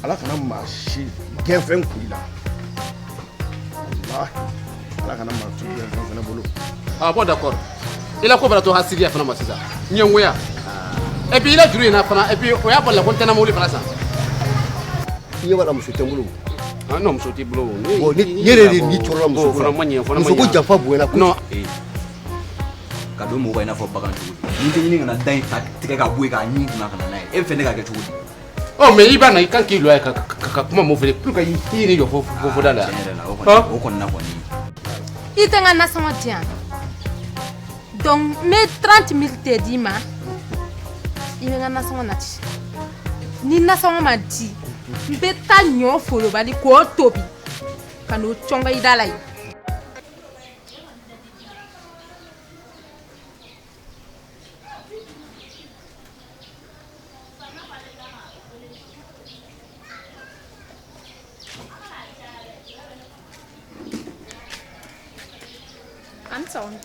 Ala kana maa si gɛnfɛn kun i la. Walahi, Ala kana maa si gɛnfɛn fana bolo. Ah bon, d'accord, i la ko bɛna to hasidiya fana ma sisan, ɲɛngoya, et puis i la juru in na fana, et puis o y'a bali la ko n tɛna mobili fana san. I ɲɛ b'a la, muso tɛ n bolo. Ah non, muso t'i bolo. Bon, ne yɛrɛ de ni tɔɔrɔla muso ko la. Ma ɲɛ fana ma. Muso ko janfa bonyana kojugu. Non. Ka don mɔgɔ i n'a fɔ bagan cogo di? Ni tɛ ɲini kana da in ta tigɛ ka bɔ yen k'a ɲimi kunna ka na n'a ye, e bɛ fɛ ne ka kɛ cogo di? Ɔ, mais i b'a na, i kan k'i lɔ ye ka kuma mun fɛ pour que i yɛrɛ jɔ fo da la. Tiɲɛ yɛrɛ la, o kɔni, o kɔni na kɔni. I tɛ n ka nasɔngɔ di yan, donc n bɛ 30 mille de d'i ma, i bɛ n ka nasɔngɔ nati. Ni nasɔngɔ ma di, n bɛ taa ɲɔ folobali k'o tobi ka n'o cɔngɔ i da la yen. A ni sɔgɔma.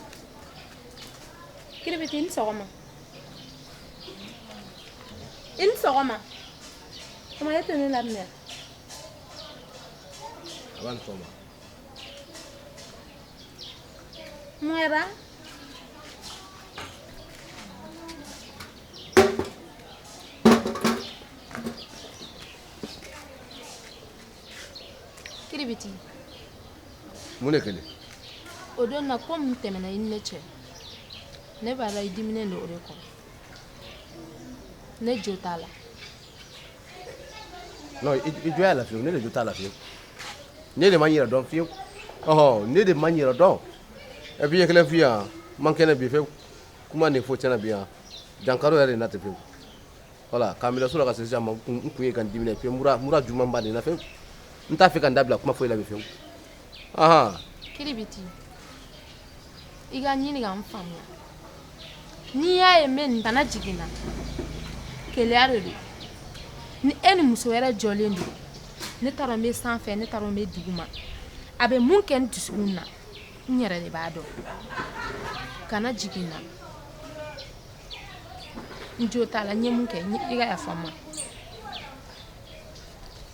Kiribiti, i ni sɔgɔma. I ni sɔgɔma. Kuma, e tɛ ne laminɛ. A b'a ni sɔgɔma. Mun kɛra? Kiribiti. Mun de kɛlen? O don na, ko min tɛmɛna i ni ne cɛ, ne b'a la i diminen don o de kɔrɔ. Ne jo t'a la. Non, i jo y'a la fiyewu, ne de jo t'a la fiyewu. Ne de ma n yɛrɛ dɔn fiyewu. Ɔhɔn, ne de ma n yɛrɛ dɔn. Et puis i ye kelen f'i yan, man kɛnɛ bi fiyewu. Kuma nin fɔ tiɲɛna bi yan, jankaro yɛrɛ de na ten fiyewu. Voilà, k'a minɛ so la ka se sisan ma, n kun ye ka n diminɛ fiyewu. Mura juguman ba de na fiyewu. N t'a fɛ ka n da bila kuma foyi la bi fiyewu. Ahan. Kiribiti, i ka ɲini ka n faamuya. N'i y'a ye n bɛ nin, kana jigin n na. Keleya de don. Ni e ni muso wɛrɛ jɔlen don, ne t'a dɔn n bɛ sanfɛ, ne t'a dɔn n bɛ duguma, a bɛ mun kɛ n dusukun na, n yɛrɛ de b'a dɔn. Kana jigin n na, n jo t'a la. N ye mun kɛ, i ka yafa n ma.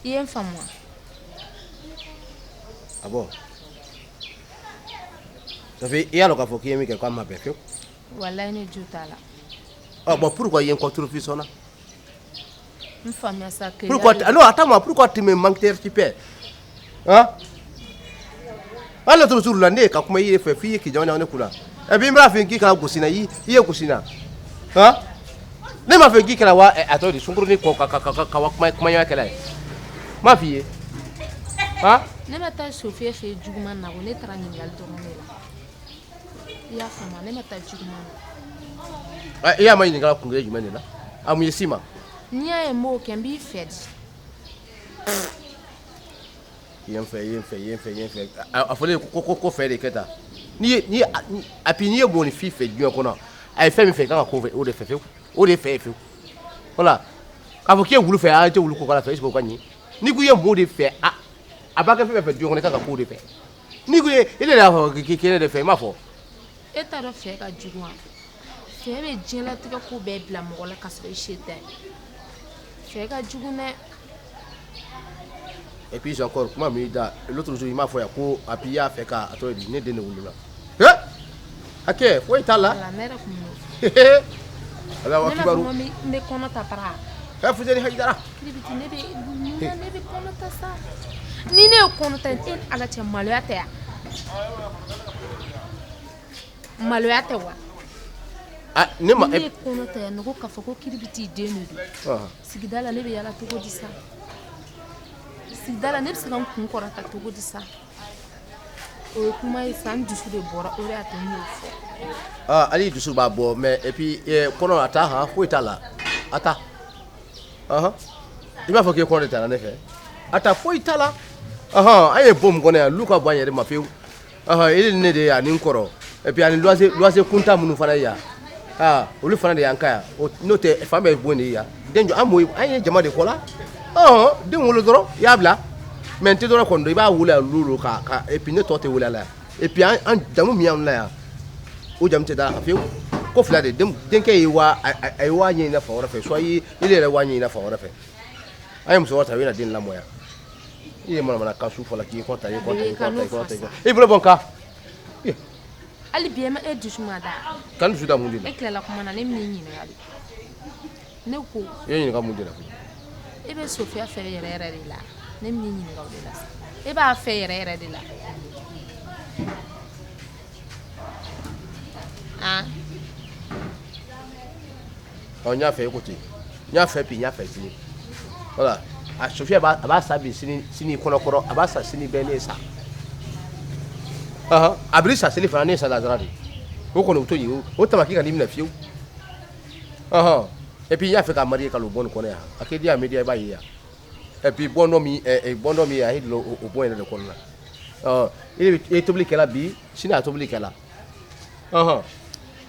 I ye n faamu wa? Ah bon, ça fait i y'a dɔn k'a fɔ k'i ye min kɛ, k'a ma bɛn fiyewu. Walayi, ne jo t'a la. Ah bon, pourquoi i ye n kɔturu sɔnna? N faamuya sa, keleya. Pourquoi? Non, attends-moi, pourquoi tu me manques de respect? Hein? Hali l'autre jour là, ne ye ka kuma i ye fɛ f'i ye k'i jama ne kunna. Et puis n b'a fɛ k'i kana gosi n na, i ye gosi n na. Hein? Ne m'a fɛ k'i kɛra wa a tɔgɔ di, sunkurunin kɔ ka wa kuma kuma ɲɔgɔn kɛla ye. N m'a f'i ye. Hein? Ne ma taa sofiye fɛ yen juguman na ko, ne taara ɲininkali dɔrɔn de la. I y'a faamu, ne ma taa juguman na. I y'a ma ɲininka kun kelen jumɛn de la? A mun ye s'i ma? N'i y'a ye n b'o kɛ, n b'i fɛ de. I ye n fɛ, i ye n fɛ, i ye n fɛ, i ye n fɛ. A fɔlen ko fɛ de kɛ tan. N'i ye a puis n'i ye mɔgɔninfin fɛ diɲɛ kɔnɔ, a ye fɛn min fɛ, i kan ka ko fɛ, o de fɛ fiyewu. O de ye fɛ ye fiyewu. Voilà. K'a fɔ k'i ye wulu fɛ, a tɛ wulu ko k'a la fɛ, est ce que o ka ɲi? N'i ko i ye mɔgɔw de fɛ, a b'a kɛ fɛn fɛn fɛ diɲɛ kɔnɔ, i kan ka k'o de fɛ. N'i ko i ye, i de y'a fɔ k'i ne de fɛ, i m'a fɔ. E t'a dɔn fɛ ka jugu wa? Fɛ bɛ diɲɛlatigɛ ko bɛɛ bila mɔgɔ la ka sɔrɔ i se tɛ. Fɛ ka jugu dɛ. Et puis encore, kuma min da l'autre jour, i m'a fɔ yan ko a puis i y'a fɛ ka a tɔgɔ ye di, ne den de wolola. He! Hakɛ foyi t'a la. Wala, ne yɛrɛ kun b'o fɔ. Ala Ne m'a fɔ kibaru. ko n bɛ kɔnɔ ta para. Ka Fuseni Hayidara. Kiribiti, ne bɛ mun na, ne bɛ kɔnɔ ta sa. Ni ne ye kɔnɔ ta, e ni Ala cɛ, maloya tɛ yan? Maloya tɛ wa? Ah, ne ma. Ni ne ye kɔnɔ ta yan nɔ, ko k'a fɔ ko Kiribiti den de don. Sigida la, ne bɛ yala cogo di sa? Sigida la, ne bɛ se ka n kun kɔrɔta cogo di sa? O ye kuma ye sa, n dusu de bɔra, o de y'a to n y'o fɔ. Ah, hali dusu b'a bɔ, mais et puis kɔnɔ a ta han, foyi t'a la. A ta. Ahan. I b'a fɔ k'i ye kɔnɔ de ta ne fɛ. A ta, foyi t'a la. Ahan, an ye bon min kɔnɔ yan, lu ka bɔ an yɛrɛ ma fiyewu. Ahan, e ni ne de ye ani n kɔrɔ. Et puis ani luwanse kunta minnu fana ye yan. Ah, olu fana de y'an ka yan. O n'o tɛ, fan bɛɛ ye bon de ye yan. Den jɔ an m'o an ye jama de kɔ la. Ɔhɔn, den wolo dɔrɔn, i y'a bila. Mais n tɛ dɔrɔn kɔni dɔn, i b'a wolo yan lu ka et puis ne tɔ tɛ wele a la yan. Et puis an jamu min y'an la yan, o jamu tɛ da la fiyewu. Ko fila de, denkɛ ye wa a ye wa ɲɛɲini fan wɛrɛ fɛ, soit i yɛrɛ wa ɲɛɲini fan wɛrɛ fɛ. An ye muso wɛrɛ ta, a bɛna den lamɔ yan. I ye manamana kan su fɔ la k'i kɔnɔ ta, i kɔnɔ ta, i kɔnɔ ta, i kɔnɔ ta, i kɔnɔ ta. I bolo bɔ n kan. Hali bi e ma e dusu ma da. Ka n dusu da mun de la? E tilala kuma na, ne bɛn'i ɲininka de. Ne ko. I ye ɲininka mun de la? E bɛ Sofiya fɛ yɛrɛ yɛrɛ de la. Ne bɛn'i ɲininka o de la sisan. E b'a fɛ yɛrɛ yɛrɛ de la. Han? Ɔ, n y'a fɛ i ko ten. N y'a fɛ bi, n y'a fɛ sini. Voilà. A Sofiya b'a a b'a sa bi sini sini kɔnɔ kɔrɔ, a b'a sa sini bɛɛ ne ye sa. Ahan, a bɛ sa seli fana ne ye sa lazara de. O kɔni o to yen, o tamaki ka n'i minɛ fiyewu. Ahan. Et puis n y'a fɛ ka marier ka l'o bɔ nin kɔnɔ yan. A k'i di yan média i b'a ye yan. Et puis bɔn dɔ min bɔn dɔ min a ye don o bɔn yɛrɛ de kɔnɔ na. Ɔ, i ye tobili kɛla bi, sini a tobili kɛla. Ɔhɔn.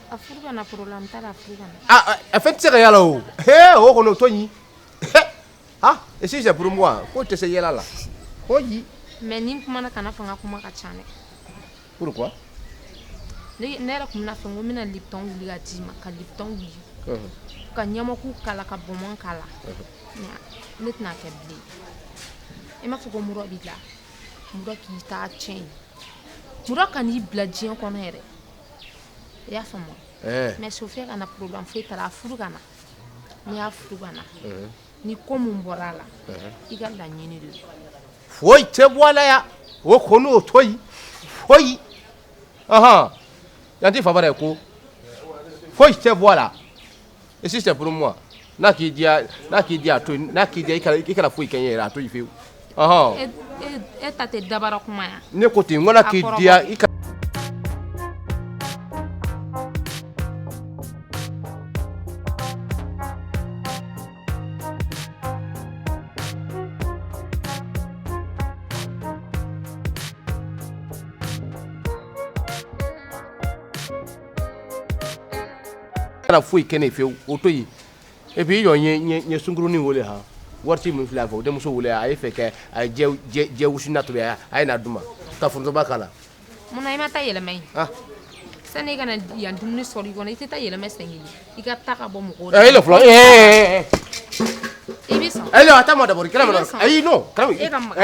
A furu ka na problème t'a la, a furu ka na. Ah, a fɛn tɛ se ka yala o. He, o kɔni o to yen. Ah, et si c'est pour moi, ko tɛ se yɛlɛ la. Ko yi. Mais ni kumana kana fɔ n ka kuma ka ca dɛ. Pourquoi? Ne yɛrɛ tun bɛna fɛ n ko n bɛna Lipton wuli ka d'i ma, ka Lipton wuli. Ka ɲamaku k'a la, ka bɔnbɔn k'a la. Mais ne tɛna kɛ bilen. E m'a fɔ ko mura b'i la. Mura k'i ta tiɲɛ ye. Mura kan'i bila diɲɛ kɔnɔ yɛrɛ. I y'a faamu? Mais Sofiya ka na problème foyi t'a la, a furu ka na. N'i y'a furu ka na. Ni ko mun bɔra a la, i ka laɲini de don. Foyi tɛ bɔ a la yan. O kɔni o to yen. Foyi. Ahan. Yan tɛ faba dɛ ko. Foyi tɛ bɔ a la. Et si c'est pour moi, n'a k'i diya, n'a k'i diya a to yen, n'a k'i diya i kana foyi kɛ n ye yɛrɛ, a to yen fiyewu. Ɔhɔn. E ta tɛ dabara kuma yan. Ne ko ten, n ko n'a k'i diya i ka. Kana foyi kɛ ne fiyewu, o to yen. Et puis i jɔ, n ye sunkurunin wele han. Waati min filɛ a fɛ, o denmuso wele, a ye fɛ kɛ a ye jɛ jɛ wusu na tobi, a ye na d'u ma ka forontoba k'a la. Munna i ma taa yɛlɛma yen? Sani i ka na yan dumuni sɔrɔ i kɔnɔ, i tɛ taa yɛlɛma sen kelen. I ka taa ka bɔ mɔgɔw la. E fɔlɔ I bɛ sɔn. E a taa ma d'abord, kɛnɛ ma. Ayi non. E ka maga.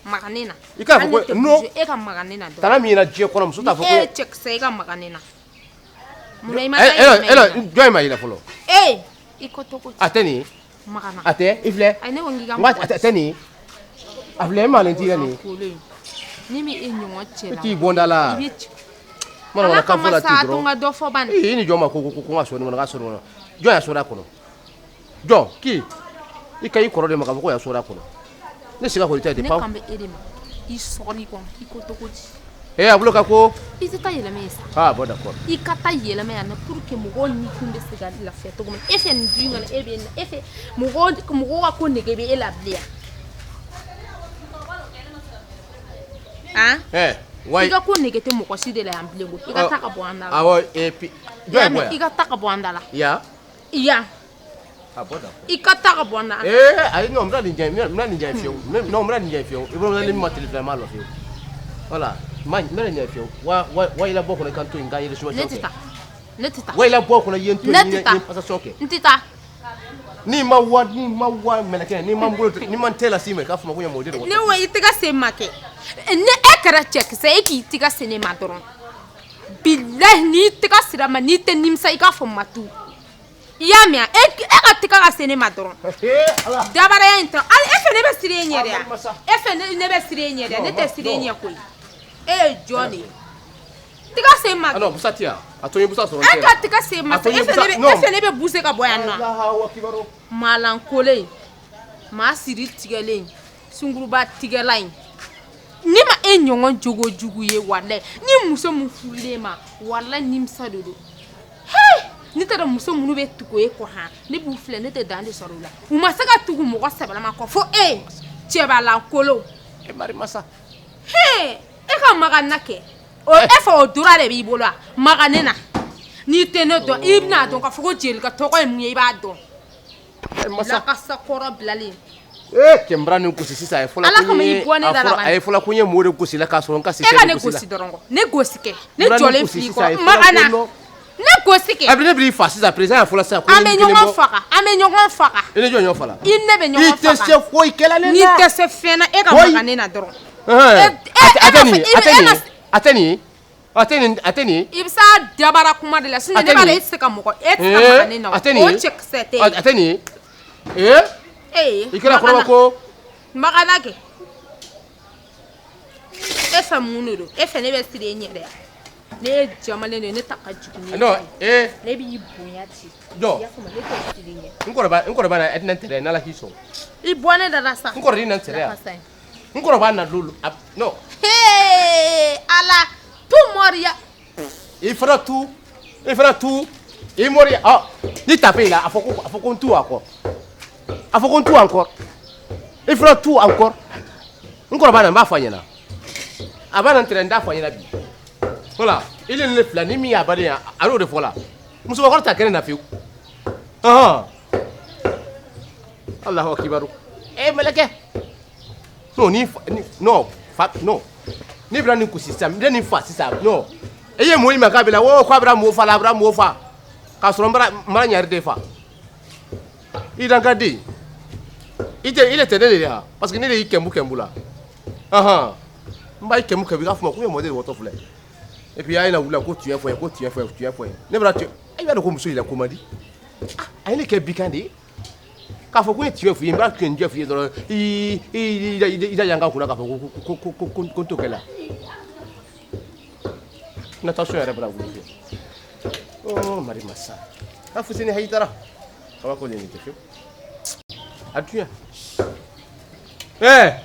Maga ne na. I k'a fɔ ko non. E ka maga ne na dɔrɔn. Tana min yera diɲɛ kɔnɔ, muso t'a fɔ ko. E cɛkisɛ, e ka maga ne na. Munna i ma taa yɛlɛma yen? Jɔn ma yɛlɛ fɔlɔ? Ee, i ko to ko. A tɛ nin ye. Maga na. A tɛ, i filɛ. Ayi, ne ko n k'i ka maga. A tɛ nin ye. A filɛ, e m'ale t'i la nin ye. Ni min e ɲɔgɔn cɛ la. I t'i bɔn da la. I bɛ. Mana kan fɔ la ten dɔrɔn. Ala kama sa, a to n ka dɔ fɔ bani. I ni jɔn ma ko ko n ka sɔrɔ nin kɔnɔ, n ka sɔrɔ nin kɔnɔ. Jɔn y'a sɔrɔ a kɔnɔ? Jɔn k'i i ka i kɔrɔ de ma k'a fɔ ko y'a sɔrɔ a kɔnɔ. Ne sigi ka tɛ de Ne kan bɛ e de ma. I sɔgɔli kɔnɔ, i ko togo di? Eh, a bolo ka ko. I tɛ taa yɛlɛma yen sa. Ah bon, d'accord. I ka taa yɛlɛma yan nɔ pour que mɔgɔw ni kun bɛ se ka lafiya cogo min na. E fɛ nin du in kɔnɔ, e bɛ yen nɔ, e fɛ mɔgɔw ka ko nege bɛ e la bilen yan. Han? Eh, wayi. I ka ko nege tɛ mɔgɔ si de la yan bilen ko. I ka taa ka bɔ an da la. Awɔ, et puis jɔn ye bɔ yan? I ka taa ka bɔ an da la. Ya. Ya. Ah bon, d'accord. I ka taa ka bɔ an da la. Eh, ayi non, n bɛna nin jɛ, n bɛna nin jɛ fiyewu. Non, n bɛna nin jɛ fiyewu. I bolo ni ma téléphone ma lɔ fiyewu. Voilà, ma n bɛna nin jɛ fiyewu. Wa wa wa i la bɔ kɔnɔ i ka n to yen n ka résumation Ne tɛ taa. Ne tɛ taa. Wa i la bɔ kɔnɔ i ye n to yen n ye passation kɛ. N tɛ taa. N'i ma wa n'i ma wa mɛlɛkɛ, n'i ma n bolo, n'i ma n tɛ lase i ma, i k'a fɔ ma ko ɲɛ mɔgɔ de Ne ko i tɛgɛ se ma kɛ. Ne e kɛra cɛkisɛ e k'i tɛgɛ se ne ma dɔrɔn. Bilahi n'i tɛgɛ sera ma n'i tɛ nimisa i k'a fɔ ma tu. I y'a mɛn e ka tɛgɛ ka se ne ma dɔrɔn. Dabaraya in tɛ hali e fɛ ne bɛ siran e ɲɛ de wa? E fɛ ne bɛ siran e ɲɛ de wa? Ne tɛ siran e ɲɛ koyi. E ye jɔn de ye? Tɛgɛ se ma. Alors Musa tɛ yan. A to n ye Musa sɔrɔ. E ka tɛgɛ se ma. E fɛ ne bɛ buse ka bɔ yan nɔ. Maalankolen, maa siri tigɛlen, sunkuruba tigɛla in. Ne ma e ɲɔgɔn jogo jugu ye walayi. Ni muso min furulen ma walayi nimisa de don. Ne t'a dɔn muso minnu bɛ tugu e kɔ han, ne b'u filɛ, ne tɛ dan de sɔrɔ u la. U ma se ka tugu mɔgɔ sɛbɛlama kɔ fo e cɛbalankolon. E mari masa. E ka maga na kɛ. O e fɛ o dora de b'i bolo wa? Maga ne na. N'i tɛ ne dɔn, i bɛna dɔn k'a fɔ ko Jelika tɔgɔ ye mun ye, i b'a dɔn. Lakasa kɔrɔ bilalen. Ee cɛ n bara nin gosi sisan, a ye fɔlɔ. Ala kama i bɔ ne da la. A ye fɔlɔ ko n ye mɔgɔ de gosi la k'a sɔrɔ n ka E ka ne gosi dɔrɔn kɔ. Ne gosi kɛ. Ne jɔlen filɛ i kɔrɔ. Maga na. Ne gosi kɛ. A bɛ ne b'i fa sisan, président y'a fɔ la sisan ko An bɛ ɲɔgɔn faga, an bɛ ɲɔgɔn faga. I ni jɔn ɲɔgɔn fa la? I ni ne bɛ ɲɔgɔn I tɛ faga. se foyi kɛla ne la. N'i tɛ se fɛn na, e ka Foyi. maga ne na dɔrɔn. A tɛ nin ye, a tɛ nin ye, E na- a tɛ nin ye, a tɛ nin, a tɛ nin ye. I bɛ s'a dabara kuma de la, sinon A ne tɛ b'a nin la ye. e tɛ se ka mɔgɔ, e tɛ se ka maga ne na. A tɛ nin O ye. cɛkisɛ tɛ. A tɛ nin ye. Ee, Ee, i kɛra kɔrɔba ko. Maga na kɛ. E fɛ mun de don? E fɛ ne bɛ siri e ɲɛ de yan? Ne ye jamalen de ye, ne ta ka jugu ni e Non, ta ye. ee. Ne b'i bonya ci. Jɔ. I y'a faamu, ne tɛ siri i ɲɛ. N kɔrɔba na, ɛ tɛna n tɛrɛ n'Ala k'i sɔn. I bɔ ne da la sa. N kɔrɔ na n tɛrɛ yan. Nafa sa ye. N kɔrɔba na lolu. Non. Hey, Ala, tu mɔriya. I fana tu, i fana tu, i mɔri, ah, ni tape la, a fɔ ko n tu encore. A fɔ ko n tu encore. I fana tu encore. N kɔrɔba na, n b'a fɔ a ɲɛna. A b'a na n tɛrɛ, n t'a fɔ a ɲɛna bi. Voilà, i ni ne fila ni min y'a baden ye, a y'o de fɔ la. Musobakɔrɔ ta kɛnɛ na fiyewu. Ɔhɔn. Alahu akibaru. Eh mɛlɛkɛ. Non, ni fa, ni, non, fa, non. Ne bɛna nin gosi sisan, n bɛna nin fa sisan, non. E ye mɔɔ in ma k'a bɛ la, o k'a bɛna mɔɔ fa la, a bɛna mɔɔ fa. K'a sɔrɔ n bara ɲari de fa. I dankaden. I tɛ, i de tɛ ne de ye wa? Parce que ne de y'i kɛnbu kɛnbu la. Ɔhɔn. N b'a kɛnbu kɛnbu, i k'a fɔ ma ko n ye mɔden de wɔtɔ filɛ. Et puis a ye na wuli ko tiɲɛ fɔ n ye, ko tiɲɛ fɔ n ye, tiɲɛ fɔ n ye. Ne bɛna tiɲɛ, i b'a dɔn ko muso yɛrɛ ko man di. Ah, a ye ne kɛ bikan de ye. K'a fɔ ko n ye tiɲɛ f'i ye, n b'a tiɲɛ f'i ye dɔrɔn, i da yan ka kunna k'a fɔ ko n t'o kɛ la. Natation yɛrɛ bɛna wuli kɛ. Oh, Mari Masa. A Fuseni Hayidara. Kabako de nin tɛ fiyewu. A dun yan. Ɛɛ,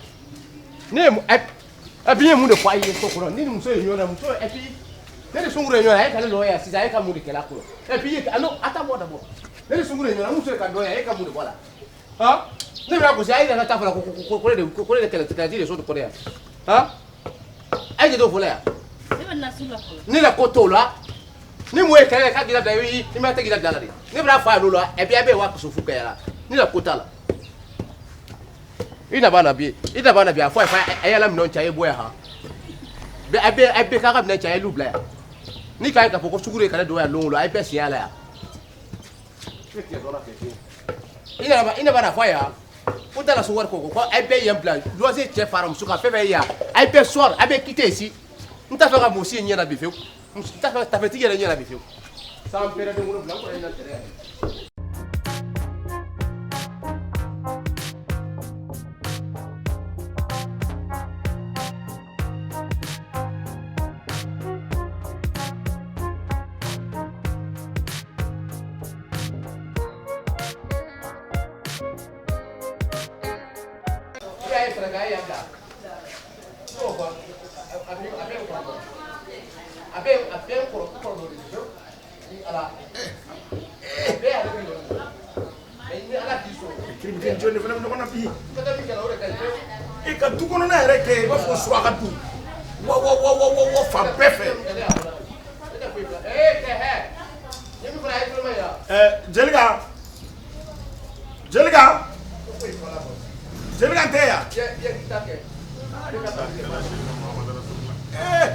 ne ye mun, ɛ bi n ye mun de fɔ a ye so kɔnɔ? Ne ni muso ye ɲɔgɔn na, muso, et puis ne ni sunkuru ye ɲɔgɔn na, a ye ka ne lɔ yan sisan, a ye ka mun de kɛlɛ a kɔnɔ? Et puis i ye, ah non, a t'a bɔ d'abord. Ne ni sunkuru ye ɲɔgɔn na, muso ye ka dɔ yan, a ye ka mun de bɔ a la? Han? Ne bɛna gosi, a ye ka taa fɔ la ko ne de kɛlɛ kɛlɛti de so kɔnɔ yan. Han? A ye t'o fɔ la yan. Ne bɛ na sugu la fɔlɔ. Ne la ko t'o la. Ni mun ye kɛlɛ kɛ k'a k'i labila, i ma tɛ k'i labila la de. Ne bɛna fɔ a ye la, et puis a bɛ wa kaso fu kɛ la. Ne la ko t'a la. I na b'a na bi, i na b'a na bi, a fɔ a ye a ye la minɛnw cɛ, a ye bɔ yan han. Bɛ a bɛ k'a ka minɛn cɛ, a ye lu bila yan. Ni k'a ye k'a fɔ ko sukaro ye ka ne don yan don o don, a ye bɛɛ siɲɛ a la yan. Ne tigɛ dɔ la kɛ fiyewu. I na b'a na fɔ a ye han. Ko t'a la so wari ko a ye bɛɛ yan bila loyer cɛ fara muso kan fɛn fɛn ye yan. A ye bɛɛ sɔrɔ, a bɛɛ quitter ici. N t'a fɛ ka mɔgɔ si ye ɲɛ na bi fiyewu. N t'a fɛ tafetigi yɛrɛ ɲɛ na bi fiyewu. San bɛrɛ den 7, n kɔrɔ ye na tɛrɛ yɛrɛ. I y'a ye fɛnɛ k'a ye yan bila. N'o fɔ a bɛ n kɔrɔ dɔɔnin. A bɛ n kɔrɔ dɔɔnin fiyewu. Ni Ala. A bɛɛ y'ale bɛ yɔrɔ min na. Mais ni Ala k'i sɔn. Kiribiti jɔn de fana bɛ ɲɔgɔn na bi? Ka taa min kɛ la, o de ka ɲi fiyewu. E ka du kɔnɔna yɛrɛ kɛ i b'a fɔ suraka du. Wa wa wa wa wa wa fan bɛɛ fɛ. Ne tɛ foyi bila. Ee kɛ hɛ. N ye min fana ye tuloma ye wa? Ɛ Jelika. Jelika. Jelika tɛ yan. I ye ta kɛ. Ee.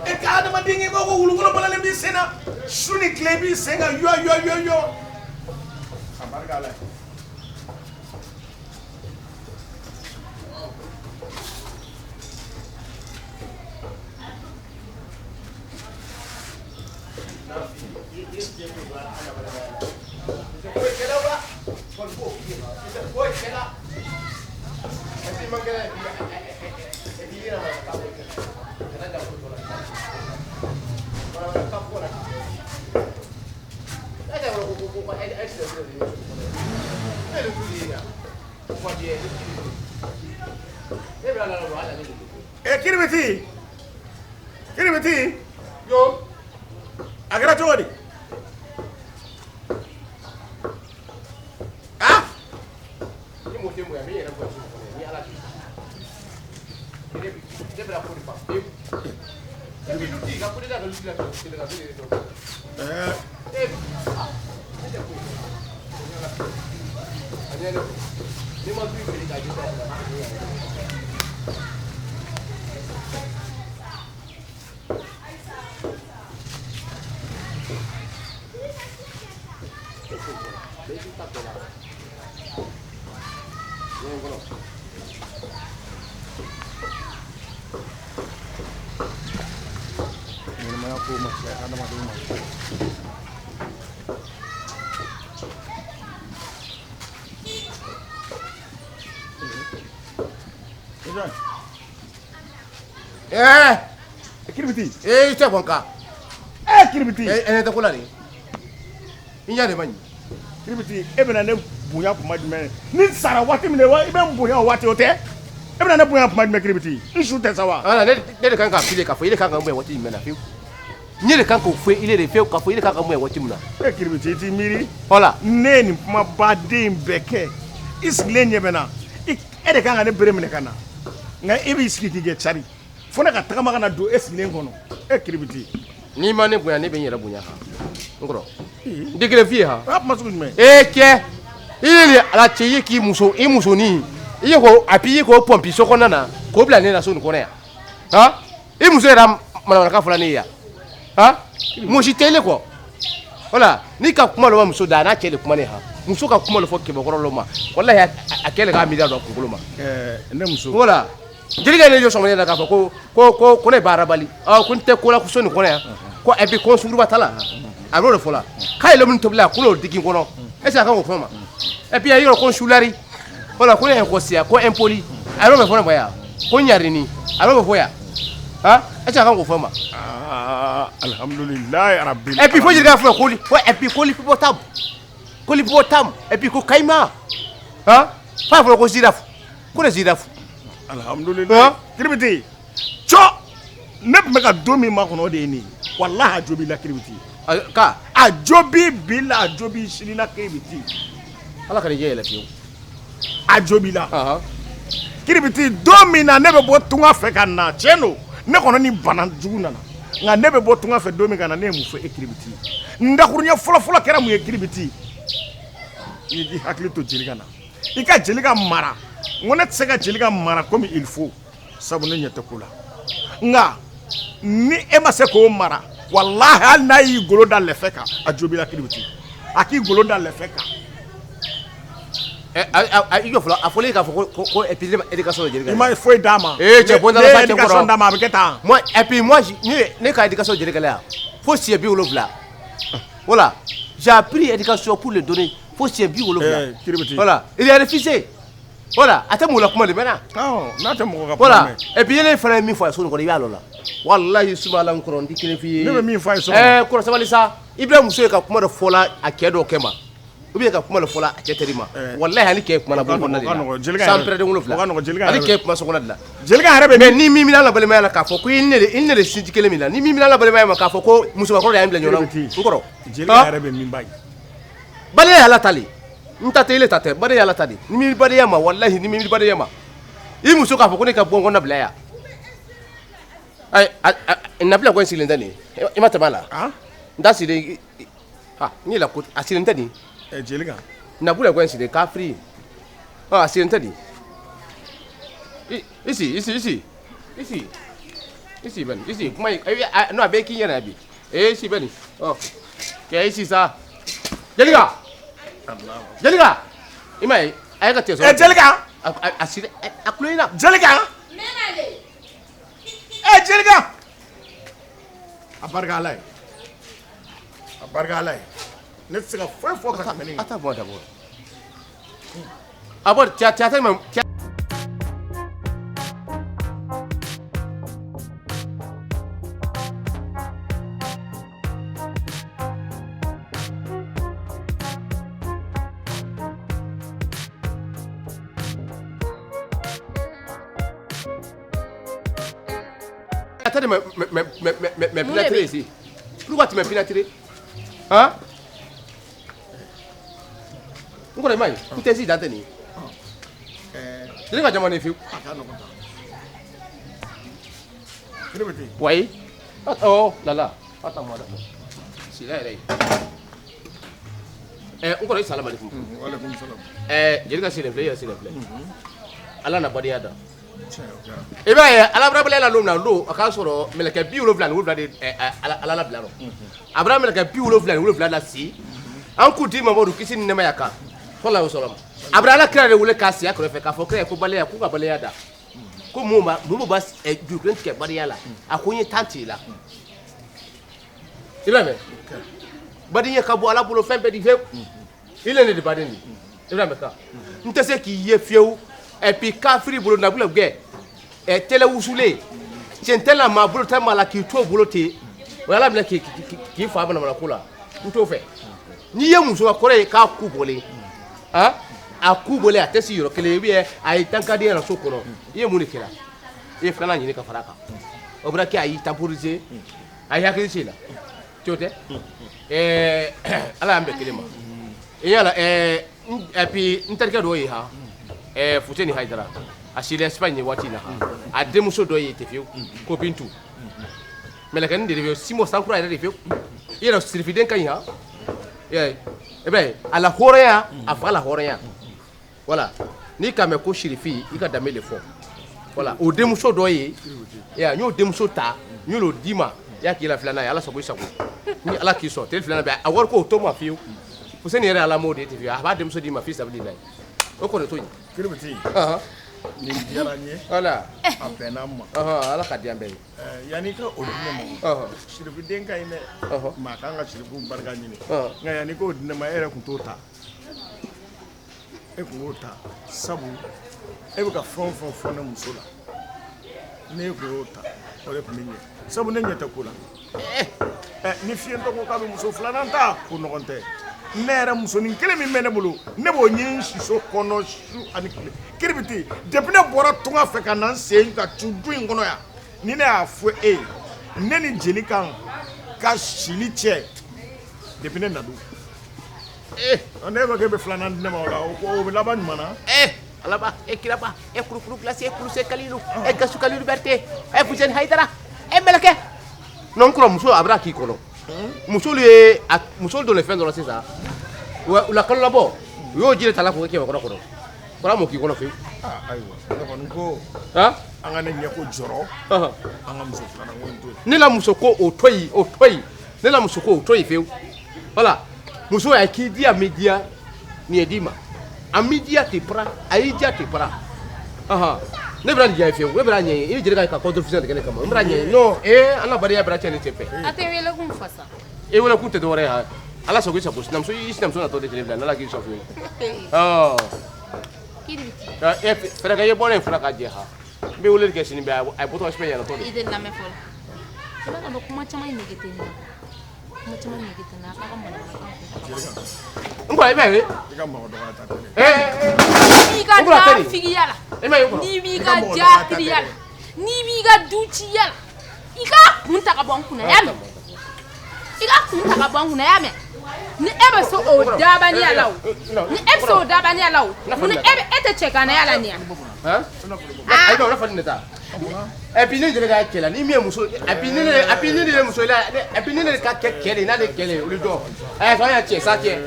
E ka adamaden i b'a fɔ wulukolo balalen b'i sen na, su ni tile i b'i sen kan yɔ yɔ yɔ yɔ. A barika Ala ye. Foyi kɛla o la. Kɔni b'o f'i ye. I tɛ foyi kɛla. Et puis i man kɛnɛ, et puis i yɛrɛ ma taa foyi kɛ. Kana da ko tɔ la. Mana ka fɔ la. E tɛ ko e tɛ se de ye. Ne de tun ye yan. Fɔ diɲɛ. Ne bɛna na don ala ne de don. Ɛ Kiribiti. Kiribiti. Yo. A kɛra cogo di? Ah! Ni mɔgɔ tɛ mɔgɔ ye, n bɛ n yɛrɛ bɔ so kɔnɔ ni Ala cɛ. Ne bɛna ko de ban pewu. E bɛ luti ka ko de da ka luti la ka kelen ka kelen de dɔn. Ɛɛ. E ah ne tɛ foyi kɛ. A ɲɛ ne ko. Ni ma du feere k'a di sa. Bɛɛ k'i ta tɔ la. Ɲɛ kɔrɔ. Ɲɛnamaya ko ma fisaya hadamadenw ma. Ɛɛ Kiribiti. Ee, i tɛ bɔn kan. Ee Kiribiti. Ɛ ɛ, tɛ ko la de. I ɲɛ de man ɲi. Kiribiti, e bɛna ne bonya kuma jumɛn? Ni n sara waati min na, i bɛ n bonya o waati, o tɛ? E bɛna ne bonya kuma jumɛn, Kiribiti? N su tɛ sa wa? Ala, ne de kan k'a f'i ye k'a fɔ i de kan ka n bonya waati jumɛn na fiyewu. Ne de kan k'o fɔ i de fiyewu k'a fɔ i de kan ka n bonya waati min na. E Kiribiti, i t'i miiri. Voilà. Ne ye nin kumabaden in bɛɛ kɛ, i sigilen ɲɛ bɛ n na, e de kan ka ne bere minɛ ka na, nka e b'i sigi k'i kɛ cari fo ne ka tagama ka na don e sigilen kɔnɔ. E Kiribiti. N'i ma ne bonya, ne bɛ n yɛrɛ bonya han. N kɔrɔ. N tɛ kelen f'i ye han. O y'a kuma sugu jumɛn? Ee cɛ, i ye ni Ala cɛ, i ye k'i muso, i musonin, i ye ko a i ye k'o pɔnpi so kɔnɔna na k'o bila ne la so nin kɔnɔ yan han. I muso yɛrɛ manamanakan fɔla ne ye yan han. Mɔgɔ si tɛ ile kɔ. Voilà, n'i ka kuma dɔ ma muso da, a n'a cɛ de kuma ne han. Muso ka kuma dɔ fɔ kɛmɛkɔrɔ dɔ ma, walahi a kɛ de k'a miiri a dɔn a kunkolo ma. Ɛɛ, ne muso. Voilà. Jelikɛ ye ne jɔ sɔgɔmada in na k'a fɔ ko ne baarabali, ɔ ko n tɛ ko la so nin kɔnɔ yan, ko et puis ko sunkuruba t'a la. A b'o de fɔ la k'a ye lemuru tobili a ko n'o digi n kɔnɔ, est ce que a kan k'o fɔ n ma? Et puis a yɔrɔ ko n sulari, voilà, ko ne ye inconscient, ko impoli, a yɔrɔ bɛ fɔ ne ma yan, ko n ɲarini, a yɔrɔ bɛ fɔ yan han, est ce que a kan k'o fɔ n ma? Aa, alhamdulilayi rabbil. Et puis fo jelikɛ fɔ ko ko et puis ko l'hippopotame, ko l'hippopotame, et puis ko kayima han, f'a fɔra ko girafe, ko ne girafe. Alhamdulilayi. Kiribiti, cɔ, ne tun bɛ ka don min makɔnɔ, o de ye nin ye. Walahi, a jo b'i la, Kiribiti. Ka a jo b'i bi la, a jo b'i sini la, Kiribiti. Ala ka nin ɲɛ yɛlɛ fiyewu. A jo b'i la. Kiribiti, don min na ne bɛ bɔ tunga fɛ ka na, tiɲɛ don, ne kɔnɔ ni bana jugu nana, nka ne bɛ bɔ tunga fɛ don min ka na, ne ye mun fɔ e Kiribiti? N dakuruɲɛ fɔlɔ-fɔlɔ kɛra mun ye, Kiribiti? I k'i hakili to Jelika na, i ka Jelika mara. N ko ne tɛ se ka Jelika mara comme il faut, sabu ne ɲɛ tɛ ko la, nka ni e ma se k'o mara, walahi, hali n'a y'i golo da lɛfɛ kan, a jo b'i la, Kiribiti. A k'i golo da lɛfɛ kan. I jɔ fɔlɔ, a fɔlen k'a fɔ ko et puis ne ma éducation de Jelika. I ma foyi d'a ma. Ee cɛ, bɔ n da la sa, Ne ye cɛ éducation kɔrɔ. d'a ma, a bɛ kɛ tan. Moi, et puis moi, ne ka éducation Jelika la yan fo siɲɛ 70. Voilà, j'ai appris éducation pour le donner fo siɲɛ 70. Eh, Kiribiti. Voilà, il a refusé. Voilà, a tɛ mɔgɔ la kuma de mɛnna. Awɔ, n'a tɛ mɔgɔ ka kuma Voilà, mɛn. et puis ne fana ye min fɔ a ye so nin kɔnɔ, i b'a lɔ la. Walahi, suma n kɔrɔ, n tɛ kelen f'i ye. Ne bɛ min fɔ a ye so kɔnɔ. Ɛɛ kɔrɔ, sabali sa. I bɛna muso ye ka kuma dɔ fɔ la a cɛ dɔw kɛ ma, ou bien ka kuma dɔ fɔ la a cɛ teri ma. Walahi, ani cɛ kumana bon kɔnɔna de O ka nɔgɔn, la. Jelika San yɛrɛ. pɛrɛden wolonwula. O ka nɔgɔn, Jelika Ani yɛrɛ. cɛ kuma so kɔnɔ de la. Jelika yɛrɛ bɛ Mais ni min mina la balimaya la k'a fɔ ko i ni ne de sinji kelen min na, ni min mina la balimaya ma k'a fɔ ko musobakɔrɔ de y'an bila ɲɔgɔn na, Kiribiti. n kɔrɔ. Jelika Han? yɛrɛ bɛ min ba ye. Badenya y'Ala ta le, n ta tɛ, ile ta tɛ, badenya y'Ala ta de. Ni min badenya ma, walahi, ni min badenya ma, i muso k'a fɔ ko ne ka bɔ n kɔnɔ bila yan, ayi, nabila ko n sigilen tɛ nin ye, i ma tɛmɛ a la. Han? N t'a sigilen, ah, n yɛlɛ ko a sigilen tɛ nin. Ɛ Jelika. Nabula ko n sigilen kafiri, ah, a sigilen tɛ nin. Ici, ici, ici, ici, ici, bani, ici, kuma in, non, a bɛɛ k'i ɲɛna bi. Eh, ici, bani, ɔ, kɛ ici sa. Jelika, Jelika, i m'a ye, a ye ka tigɛ sɔrɔ. Ɛ Jelika. A siri a kulo in na. Jelika. Ɛ Jelika. A barika Ala ye. A barika Ala ye. Ne tɛ se ka foyi fɔ ka tɛmɛ nin kan. Attends, moi d'abord. Ah bon, tu as tellement. Attends, mais pénétrer ici. Pourquoi tu m'as pénétré? Hein? N kɔrɔ, i m'a ye, n tɛ si dan tɛ nin ye. Jeli ka jama ni fiyewu. A ka nɔgɔn tan. Kiribiti. Oui. Oh là là. Attends-moi d'abord. Sila yɛrɛ ye. Ɛ n kɔrɔ, i salamu aleykum. Walekum salam. Ɛ jeli ka sigilen filɛ, i yɛrɛ sigilen filɛ. Ala na badenya da. Tiɲɛ, o kɛra. I b'a ye, ala barabaliya la don min na, o don a k'a sɔrɔ mɛlɛkɛ 77 de ɛ, ɛ, ala ala labila rɔ. A bɔra mɛlɛkɛ 77 la si. An kuntigi Mamadu, kisi ni nɛɛmaya kan, sallallahu alaihi wasallam, a bɛ Ala kira de wele k'a sigi a kɛrɛfɛ k'a fɔ kira ye ko badenya, k'u ka badenya da, ko mun b'a mun b'a juru kelen tigɛ badenya la, a ko n ye 10 t'i la. I b'a mɛn, badenya ka bɔ Ala bolo, fɛn bɛɛ di fewu. I le ne de baden di, i b'a mɛn kan, n tɛ se k'i ye fiyewu. Et puis kafiri bolo nabila gɛ ɛ tɛlɛ wusulen tiɲɛ la, maa bolo tɛ maa la k'i to o bolo ten, o y'Ala minɛ k'i fa manamana ko la. N t'o fɛ. N'i ye muso ka kɔrɔ ye k'a ku bɔlen, han, a ku bɔlen, a tɛ sigi yɔrɔ kelen, ou bien a ye dankadenya la so kɔnɔ, i ye mun de kɛra? I ye filanan ɲini ka fara a kan, o bɛna kɛ a y'i temporiser, a ye hakili sigi la o tɛ. Ala y'an bɛn kelen ma i yala. Et puis n terikɛ dɔ ye han, Fuseni Hayidara, a sila Espagne nin waati in na han, a denmuso dɔ ye ten fiyewu, ko Bintu, mɛlɛkɛnin de bɛ Simo sankura yɛrɛ de fiyewu. I yɛrɛ sirifiden ka ɲi han, i y'a ye, i b'a ye a la hɔrɔnya, a fa la hɔrɔnya. Voilà, n'i k'a mɛn ko sirifi, i ka danbe de fɔ. Voilà, o denmuso dɔ ye, i y'a ye, n y'o denmuso ta, n y'o d'i ma, i y'a k'i la filanan ye. Ala sago i sago, ni Ala k'i sɔn tile filanan bɛ a wari ko o to ma fiyewu. Fuseni yɛrɛ, Ala m'o de ye fiyewu, a b'a denmuso d'i ma fi sabililayi, o kɔni to yen. Kiribiti. Nin diyara n ye. Voilà. A bɛnna n ma. Ala ka diya n bɛɛ ye. Yanni i ka o di ne ma, sirifiden ka ɲi dɛ, maa kan ka sirifu barika ɲini. Nka yanni i k'o di ne ma, e yɛrɛ tun t'o ta, e tun k'o ta, sabu e bɛ ka fɛn o fɛn fɔ ne muso la, ne tun y'o ta, o de tun bɛ ɲɛ, sabu ne ɲɛ tɛ ko la. Ni fiyentɔ ko k'a bɛ muso filanan ta, ko nɔgɔn tɛ. Ne yɛrɛ musonin kelen min bɛ ne bolo, ne b'o ɲini siso kɔnɔ su ani tile. Kiribiti, depuis ne bɔra tunga fɛ ka na n sen ka cu du in kɔnɔ yan, ni ne y'a fɔ e ye, ne ni jeli kan ka sili cɛ depuis ne na don. Ne ko k'e bɛ filanan di ne ma, o la o bɛ laban ɲuman na. Alaba, e kiraba, e kurukuru glacé, e kuluse kalilu, e gasu kalilu Berete, e Fuseni Hayidara, e mɛlɛkɛ. Non, n kɔrɔ, muso a bɛna k'i kɔnɔ. Musolu ye a musolu donnen fɛn dɔ la sisan, u la kalo labɔ, u y'o ji de ta la k'o kɛ kɛmɛ kɔnɔ kɔnɔ. Kɔrɔ m'o k'i kɔnɔ fiyewu. Ayiwa, ne kɔni ko an ka ne ɲɛ ko jɔrɔ, an ka muso filanan ko in to yen. Ne la muso ko o to yen, o to yen. Ne la muso ko o to yen fiyewu. Voilà, muso a k'i diya mi diya, nin ye d'i ma. A mi diya tɛ para, a y'i diya tɛ para. Ne bɛna nin diya ye fiyewu, ne bɛna ɲɛ ye. I ni jeli ka contre-fusion de kɛ ne kama, n bɛna ɲɛ ye. Non, an ka badenya bɛna tiɲɛ ne sen fɛ. A tɛ wele kun fɔ sa. E wele kun tɛ dɔwɛrɛ ye han. Ala sago i sago, sinamuso, i sinamuso natɔ de tile bila, n'Ala k'i sɔn fiyewu. Kiribiti. Fɛɛrɛ kɛ, i ye bɔnɛ in fura ka jɛ han. N bɛ weleli kɛ sini bɛɛ, a ye bɔtɔ Espagne yan natɔ de. I tɛ lamɛn fɔlɔ. I b'a dɔn kuma caman in nege tɛ ne na. Kuma caman nege tɛ ne na, a k'a ka manamanakan fɔ. N kɔrɔ, i b'a ye. I ka mɔgɔ dɔgɔya ta tɛ dɛ. N'i ka N kɔrɔ, a tɛ nin. nafigiya la. I m'a ye n kɔrɔ. N'i b'i I ka ka mɔgɔ dɔgɔya ta tɛ jakiriya dɛ. la. N'i b'i ka duciya la. I k'a kun ta ka bɔ n kunna, y'a mɛn? I ka kun ta ka bɔ n kunna, y'a mɛn? Ni e bɛ se o dabaniya la o. Ni e bɛ se o dabaniya la o. Ni e bɛ e tɛ cɛganaya la nin ya. Han? Ayi, non, ne fa nin ta. Et puis ne jeli ka cɛ la, ni min ye muso, et puis ne et puis ne ye muso la, et puis ne de ka kɛ cɛ de, n'ale kɛlɛ ye, olu dɔn. Sɔn ya cɛ sa cɛ.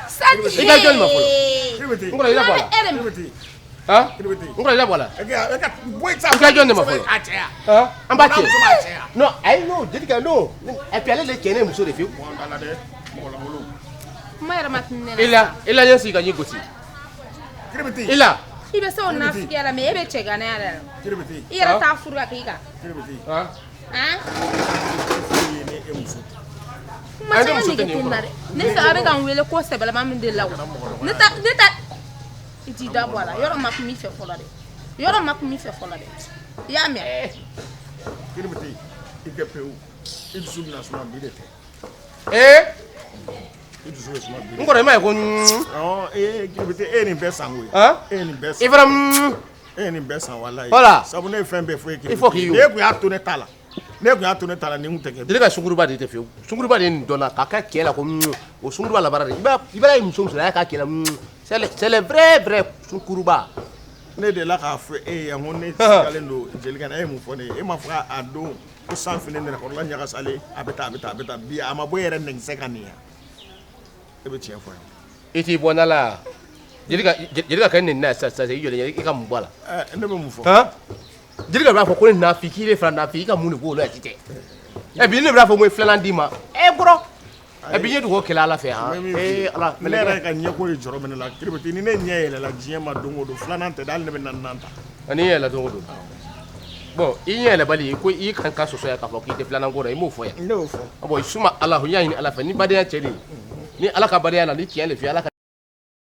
Sanji. I ka jɔn ma fɔlɔ. Kiribiti. N kɔrɔ, i la bɔ a la. E de ma. Kiribiti. Han? Kiribiti. N kɔrɔ, i la bɔ a la. E ka bɔ i sa. I ka jɔn de ma fɔlɔ. A cɛya. Han? An b'a cɛ. Muso b'a cɛya. Non, ayi, non, jeli ka non. Et puis ale de cɛ, ne ye muso de fiyewu. Mɔgɔ t'a la dɛ. Mɔgɔ lankolon. Kuma yɛrɛ ma tunu ne la. I la ɲɛ sigi ka ɲɛ gosi. Kiribiti. I la. I bɛ se o nafigiya la, mais e bɛ cɛganaya la. Kiribiti. I yɛrɛ t'a furu ka k'i kan. Kiribiti. Han? Han? Foyi ye ne e muso. Kuma Ayi, ne caman muso tɛ nege nin tɛ n na kɔrɔ. dɛ. Ne fɛ a bɛ ka n wele ko sɛbɛlama min de la o. Ne ta i t'i da bɔ a la. Yɔrɔ ma kun b'i fɛ fɔlɔ dɛ. Yɔrɔ ma kun b'i fɛ fɔlɔ dɛ. I y'a mɛn? Kiribiti, i kɛ pewu. I dusu bɛna suma bi de tɛ. I dusu bɛ suma bi de. N kɔrɔ, i m'a ye ko Kiribiti, e ye nin bɛɛ san koyi. Han? E ye nin bɛɛ san. I fana. E ye nin bɛɛ san walayi. Voilà. Sabu ne ye fɛn bɛɛ fɔ e Il faut qu'il Kiribiti. Ne kun y'a to ne ta la. Ne kun y'a to ne ta la, nin kun tɛ kɛ. Jeli ka sunkuruba de tɛ fiyewu. Sunkuruba de ye nin dɔn na k'a kɛ cɛ la ko o sunkuruba labaara de. I b'a ye muso muso la, a y'a k'a cɛ la. C'est le vrai vrai sunkuruba. Ne delila k'a fɔ e ye yan ko ne sigalen don jeli kan na, e ye mun fɔ ne ye? E m'a fɔ a don ko san fini nɛrɛkɔrɔla ɲagasalen, a bɛ tan, a bɛ tan, a bɛ tan, bi a ma bɔ e yɛrɛ nɛgɛsɛ ka nin yan. E bɛ tiɲɛ fɔ yan. I t'i bɔ n da la. Jeli ka kɛ nin na sisan sisan, i jɔlen, i ka mun bɔ a la? Ne bɛ mun fɔ? Han? Jeli ka b'a fɔ ko ne nafi, k'i bɛ fara nafi, i ka mun de b'o la, ti tɛ. Bi ne b'a fɔ ko n ye filanan d'i ma. Kɔrɔ. Et puis n ye dugawu kɛlɛ Ala fɛ han. Ee Ala. Ne yɛrɛ ka ɲɛko ye jɔrɔ minɛ la kiribiti, ni ne ɲɛ yɛlɛla diɲɛ ma don o don, filanan tɛ dɛ, hali ne bɛ naaninan ta. Ani ɲɛ yɛlɛ don o don. Bon, i ɲɛ yɛlɛbali ko i kan ka sɔsɔ yan k'a fɔ k'i tɛ filanan ko la, i m'o fɔ yan. Ne y'o fɔ. Bon, suma Ala, n y'a ɲini Ala fɛ ni badenya cɛ de ye. Ni Ala ka badenya la, ni tiɲɛ le f'i ye, Ala ka